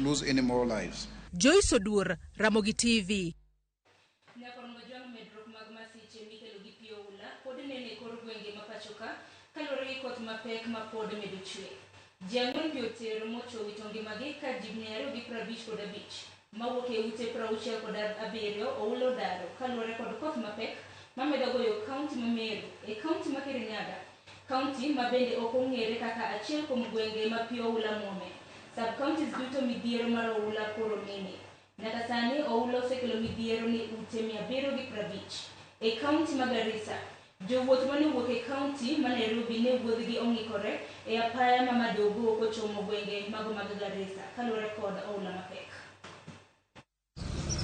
lose any more lives. Joyce Oduor, Ramogi TV. Nyakor Mojwang' medruok mag masiche mikelo gi pi oula pod neno e kor gwenge ma pachoka kaluwore gi koth mapek ma pod medo chwe. Ji 4 pi otero mocho wito ngimagi ka ji 255 mawuok e ute 67 oula odaro kaluwore kod koth mapek mamedo goyo kaunti ma Meru e kaunti ma Kirinyaga, kaunti ma bende ok ong'ere kaka achiel kuom gwenge ma pi oula muome. Sub-counties duto midhiero mar oula koro nene. Nyaka sani oula osekelo midhiero ne ute 750. E kaunti ma Garissa, jowuoth mane owuok e kaunti ma Nairobi ne wuodhgi ong'ikore e apaya ma Madogo kochomo gwenge mago mag Garissa kaluwore kod oula mapek.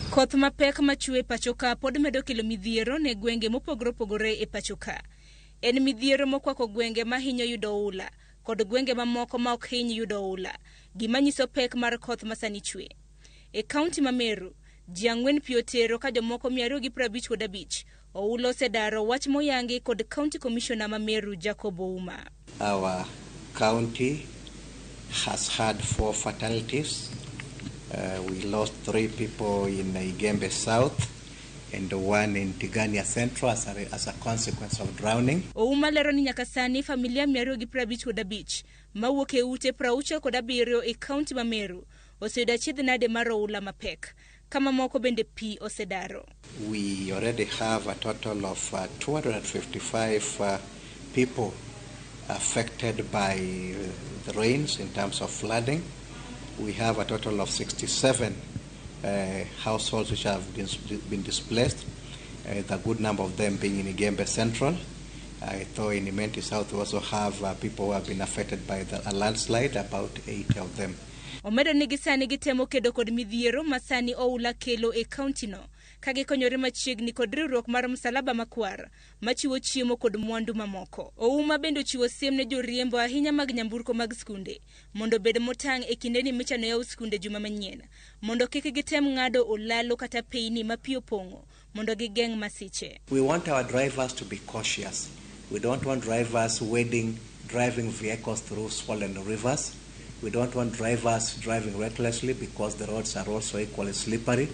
Koth mapek machwe pachoka pod medo kelo midhiero ne gwenge mopogore opogore e pachoka. En midhiero mokwako gwenge ma hinyo yudo oula kod gwenge mamoko ma ok hiny yudo oula, gima nyiso pek mar koth masani chwe. E kaunti ma Meru, ji 4 pi otero ka jomoko 255 oula osedaro, wach moyangi kod County Commissioner ma Meru Jacob Ouma. Our county has had 4 fatalities. We lost 3 people in Igembe South and 1 in Tigania Central as a consequence of drowning. Ouma lero ni nyaka sani familia 255 mawuok e ute 67 e kaunti ma Meru oseyudo achiedh nade mar oula mapek, kama moko bende pi osedaro. We already have a total of 255 people affected by the rains in terms of flooding. We have a total of 67 households which have been displaced, the good number of them being in Igembe Central. I thought in Imenti South we also have people who have been affected by a landslide, about 80 of them. Omedo ni gisani gitemo kedo kod midhiero ma sani oula kelo e kaunti no, ka gikonyore machiegni kod riwruok mar Msalaba Makwar machiwo chiemo kod mwandu mamoko. Ouma bende ochiwo siem ne joriembo ahinya mag nyamburko mag skunde mondo obed motang' e kindeni michano yaw skunde juma manyien, mondo kik gitem ng'ado olalo kata peini ma pi opong'o mondo gigeng' masiche. We want our drivers to be cautious. We don't want drivers wading, driving vehicles through swollen rivers. We don't want drivers driving recklessly because the roads are also equally slippery.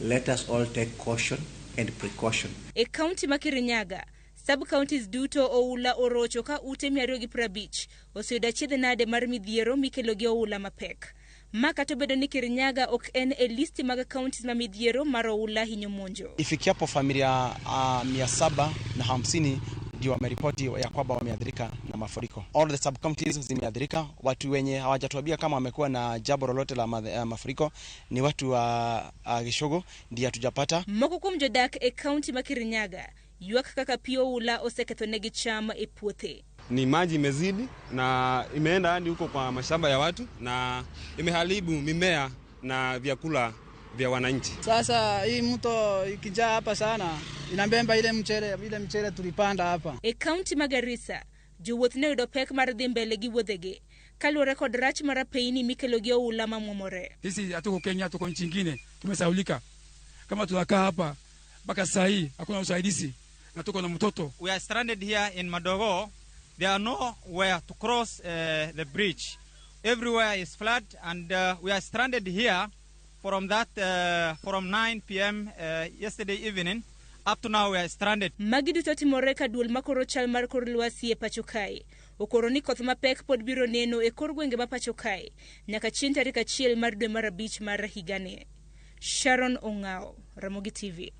Let us all take caution and precaution. E kaunti ma Kirinyaga, sub-counties duto oula orocho ka ute 250 oseyudo achiedh nade mar midhiero mikelo gi oula mapek. Ma kata obedo ni Kirinyaga ok en e listi mag counties ma midhiero mar oula hinyo monjo. Ifikiapo familia 750 ndio wameripoti ya kwamba wameathirika na mafuriko. All the sub counties zimeathirika. Watu wenye hawajatuambia kama wamekuwa na jambo lolote la mafuriko ni watu wa Gishogo ndio hatujapata. Moko kuom jodak e kaunti ma Kirinyaga ywak kaka pi oula osekethonegi cham e puothe. Ni maji imezidi na imeenda hadi huko kwa mashamba ya watu na imeharibu mimea na vyakula vya wananchi. Sasa hii mto ikijaa hapa sana inabemba ile mchele tulipanda hapa. E kaunti ma Garissa, jowuoth ne oyudo pek mar dhi mbele gi wuodhegi kaluwore kod rach mar apeini mikelo gi oula mamwomore. Sisi hatuko Kenya, tuko nchi nyingine, tumesaulika. Kama tunakaa hapa mpaka saa hii hakuna usaidizi na tuko na mtoto. We are stranded here in Madogo. There are nowhere to cross the bridge. Everywhere is flood and we are stranded here from that from 9 p.m. Yesterday evening up to now we are stranded. Magi duto timore ka duol makoro chal mar kor lwasi e pacho kae okoro ni koth mapek pod biro neno e kor gwenge ma pacho kae nyaka chieng' tarik 1 mar dwe mar 5 mar higani. Sharon Ong'ao, Ramogi TV.